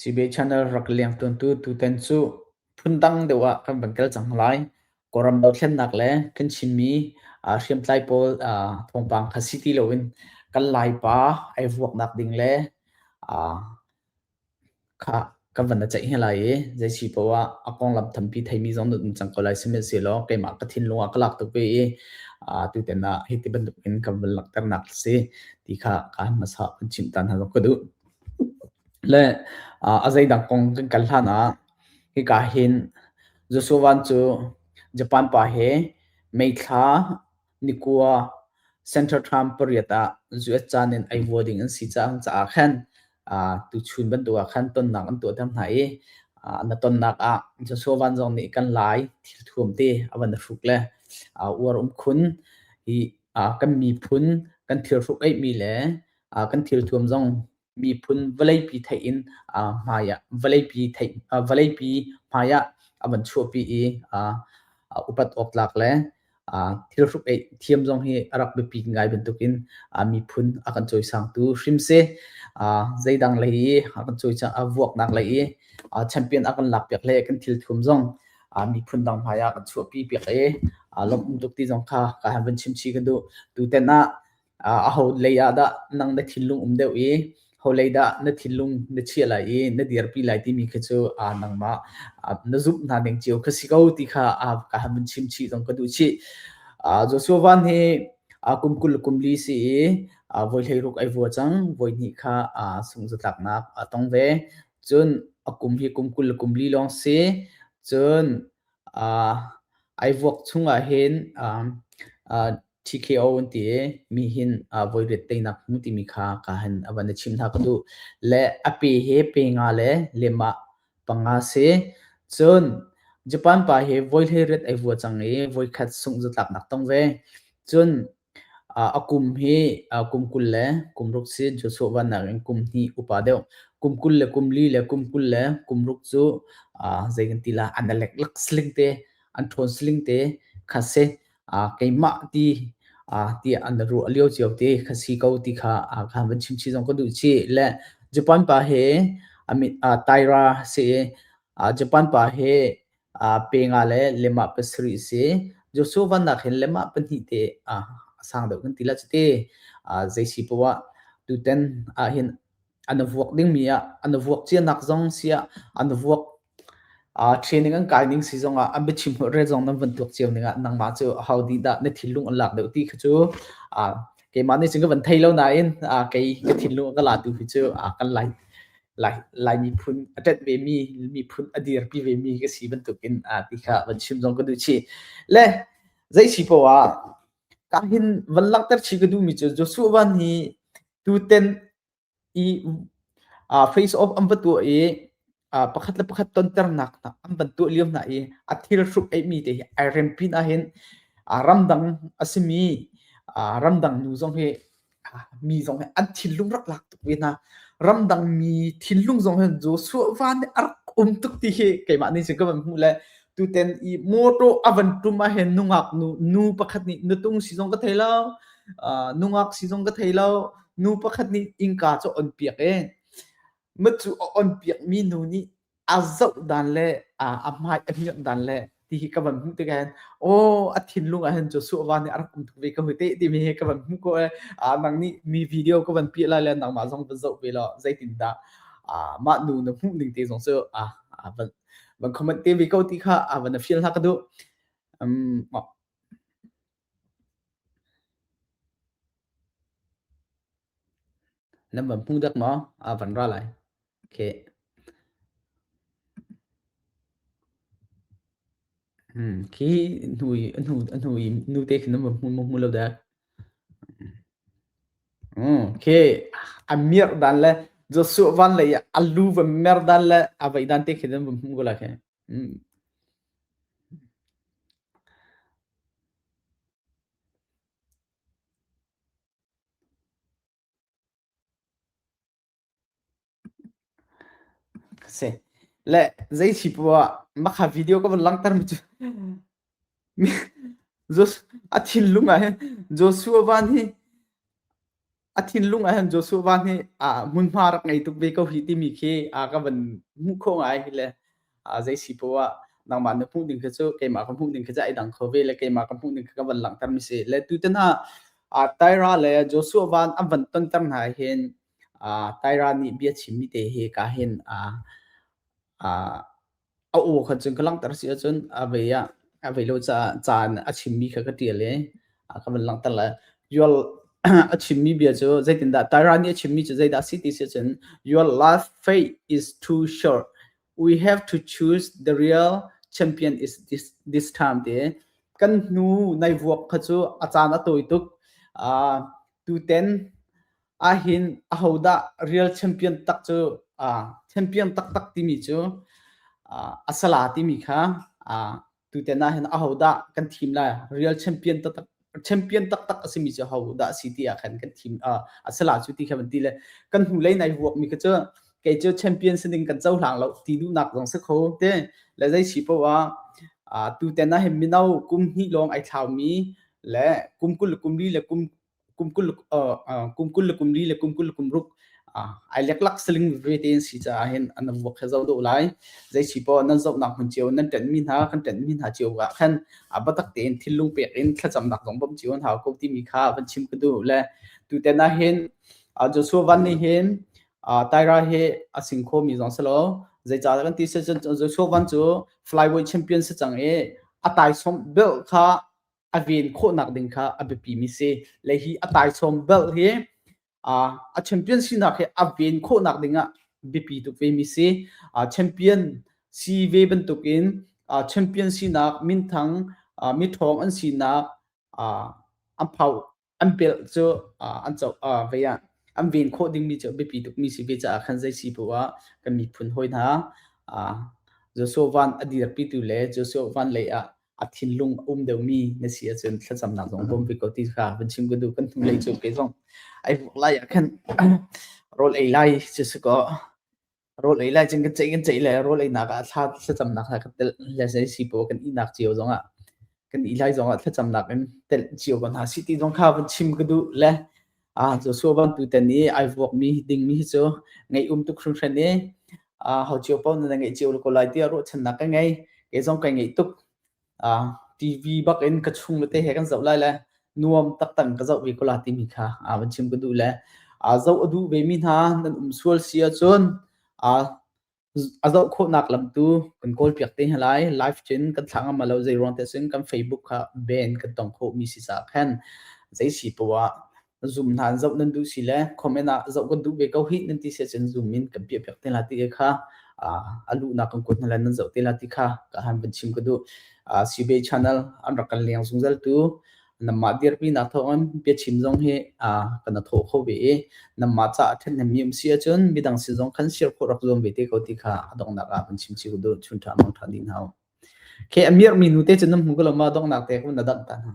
CBA channel rak leng tuantu tutan cu phundang deuh ah kan van kal cang lai. Kawlram dothlennak le kan Chinmi hriamtlai pawl thawngpang kha si ti loin kan Laipa ai vuaknak ding le kha kan van na ceih hna lai i zei si paoh ah a konglam tampi theimi zong nan um cang ko lai. Sihmanhsehlaw keimah ka thinlung ah ka lak tuk ve i tutan ah hi ti bantuk in kan van langhternak a si ti kha ka hmasa kan chimh ta hna zong ka duh. Le a zeidang kong kan kal hlan ah hika hin Joshua Van cu Japan pa he May thla nikua Central Term pariat ah US caan in ei vua ding an si cang caah khan tuchun bantuk ah khan tonnak an tuahter hna i na tonnak ah Joshua Van zong nih kan Lai thilthuam te a van hruk le uar um khun hi kan miphun kan thil hruk eihmi le kan thilthuam zong miphun vawleipi theih in hmai ah vawleipi theih vawleipi hmai ah a van chuahpi i upat awk tlak le thil hruk eih thiam zong hi a rak biapi ngai bantukin miphun a kan cawisangtu hrim si. Zeidang lei i a kan cawisang a vuaknak lei i champion a kan lakpiak le kan thil thum zong miphun dang hmai ah kan chuahpi piak i lawmh um tuk ti zong kha ka han van chim chih ka duh. Tuten ah aho lei ah dah nang na thinlung um deuh i ho lei dah na thinlung na chiah lai i na dirpi lai timi khi cu nangmah na zumh hna ning cio kha si ko ti kha ka han vun chim chih zong ka duh chih. Joshua Van hi kum 20 kum li si i voi 16 ai vua cang, voi hnih kha sungzatlaknak a tong ve. Cun a kum hi kum 20 kum li lawng si. Cun ai vuak chungah hin TKO an ti i mi hin voi riat teinak hmu timi kha ka han a van i chim hna ka duh. Le a pe hi pe nga le lemah panga si. Cun Japan pa hi voi hlei riat ai vua cang i voi khat sungh zatlaknak tong ve. Cun a kum hi kum 20 le kum ruk si Joshua Van nakin kum hnih upa deuh. Kum 20 le kum li le kum 20 le kum ruk cu zei kan ti la an alek lak sling te an ṭhawn sling te kha si. Keimah ti tiah an ruah lio cio te kha si ko ti kha kha van chim chih zong ka duh chih. Le Japan pa he Taira si i Japan pa he pe nga le lemah pasarih si. Joshua Van nak hin lemah pahnih te a sang deuh kan ti la cuti. Zei si poah ah tuten ah hin an vuak dingmi ah an vuak cianak zong siah an vuak Training an kai ning si zongah an biachim holhrel zong nan van tuak cio ning ah nangmah cu aho dih dah na thinlung an lak deuh ti kha cu keimah nih cun ka van thei lo nain kei ka thinlung a ka latu hi cu kan Lai Lai Lai miphun a ṭanh ve mi miphun a dirpi ve mi ka si bantukin ti kha van chim zong ka duh chih. Le zei si poah ah ka hin van langhter chih ka duhmi cu Joshua Van hi tuten i face off an va tuah i pakhat le pakhat tonternak hna an van tuah lio hna i a thil hruk eimi te hi ai rem pin ahhin ramdang a simi ramdang nu zong hi mi zong hi an thinlung rak lak tuk ve hna. Ramdang mi thinlung zong hin Joshua Van nih a rak um tuk ti hi keimah nih cun ka van hmuh le tuten i motor a van tum ahhin nungak nu nu pakhat nih nutung si zong ka thei lo nungak si zong ka thei lo Nu pakhat nih innka cu a on piak i micu a on piakmi nu nih a zoh dan le a hmai a hmiang dan le ti hi ka van hmuh tikah hin aw a thinlung ah hin Joshua Van nih a rak um tuk ve ko hi te timi hi ka van hmuh ko i nang nih mi video ka van piah lai le nangmah zong van zoh ve law zeitin dah mah nu na hmuh ning te zong cu van van comment te ve ko ti kha van na fial hna ka duh. Um, Nan van hmu dek maw? A van ra lai. Okay. Hmm, khi hnu i hnu hnu i nu te khi nan van hmu hmu lo dek. Hmm, khi a mirh dan le Joshua van lei a lu van mer dan le a vei dan te khi nan van hmu ko la khi. Hmm. Si. Le zei si poah makha video ka van langhter mi cu a thinlung ah hin Joshua Van hi. A thinlung ah hin Joshua Van hi hmunhma rak ngei tuk ve ko hi timi khi ka van hmuh khawh ngai hi le zei si poah ah nangmah na hmuh ding khi cu keimah ka hmuh ding khi cu ai dang kho ve le keimah ka hmuh ding khi ka van langhter mi si. Le tutan ah Tyra le Joshua Van an van tonter hna hin Tyra nih bia chimmi te hi ka hin a aw kha cun ka langhter si ahcun a vei ah a vei lo caah caan a chimmi kha ka ṭial i ka van langhter lai. Your a chimmi bia cu zeitindah Tyra nih a chimmi cu zeidah a si ti si ahcun your life fate is too short. We have to choose the real champion is this time ti. Kan hnu nai vuak kha cu a caan a tawi tuk. Tuten ahhin ahodah real champion tak cu champion taktak timi cu a sala timi kha tuten ahhin ahodah kan thim lai? Real champion taktak, champion taktak a simi cu ahodah a si ti ah khan kan thim a sala cu ti kha van ti le kan hnulei nai vuak mi kha cu kei cu champion si ding kan cohlang lo ti duhnak zong si kho te le. Zei si poah ah tuten ahhin mino kum hnih lawng ai thlaumi le kum 20 kum li le kum kum 20 kum 20 le kum li le kum 20 le kum ruk ai leklak saling ve te in si caah hin an vuak he zo dawh lai. Zei si poah nan zohnak hmun cio nan ṭanh mi hna kan ṭanh mi hna cio ah khan biatak tein thinlung pek in thlacamnak zong bawmh cio an hau ko timi kha van chim ka duh. Le tuten ah hin Joshua Van nih hin Tyra hi a sing kho mi zong si lo. Zeicah kan ti si cun Joshua Van cu flyweight champion si cang i a taisawm belt kha a ven khawhnak ding kha a biapi mi si le hi a taisawm belt hi a champion sinak hi a ven khawhnak ding ah biapi tuk ve mi si. Champion si ve bantukin champion sinak minthang miṭhawng an sinak an phau an belt cu an co vei ah an ven khawh dingmi cu biapi tukmi si ve caah khan zei si poah ah kan miphun hawi hna Joshua Van a dirpitu le Joshua Van lei ah a thinlung a um deuhmi na si ahcun thlacamnak zong bawm ve ko ti kha van chim ka duh. Kan hnulei cu kei zong ai vuak lai ah khan rawl ei lai cu si kaw rawl ei lai cun kan ceih le rawl einak ah thla thlacamnak hna kan telh le zei si poah kan ihnak cio zongah kan ih lai zongah thlacamnak in telh cio ko hna si ti zong kha van chim ka duh. Le Joshua van tuten i ai vuakmi dingmi hi cu ngaih um tuk hringhran i ho cio paoh nan ngeih cio ko lai tiah ruahchannak ka ngei. Kei zong kai ngeih tuk. TV bak in ka chung te he kan zoh lai le nuam taktak ka zoh ve ko la timi kha van chim ka duh. Le zoh a duh ve mi hna nan um sual si ahcun a zoh khawhnak lam tu kan kawl piak te hna lai. Live cun kan thlah ngam lo, zei ruang te cun kan Facebook kha ban kan tong khawh mi si caah khan. Zei si poah Zoom hna zoh nan duh si le comment ah zoh kan duh ve ko hih nan ti si ahcun Zoom in kan piah piak te la ti kha a luhnak kan kuat hna le nan zoh te la ti kha ka han van chim ka duh. CBA channel an rak kan leng zungzal tu namah dirpinak thawngin biachim zong hi kan thawh kho ve i namah ca a ṭhathnemmi um si ahcun midang sin zong khan share khawh rak zuam ve te ko ti kha a donghnak ah kan chim chih duh. Chun ṭha mang ṭha dih hna u. Khe a mirhmi nu te cu nan hmu ko lo ma? Donghnak te kun na dangh ta hna.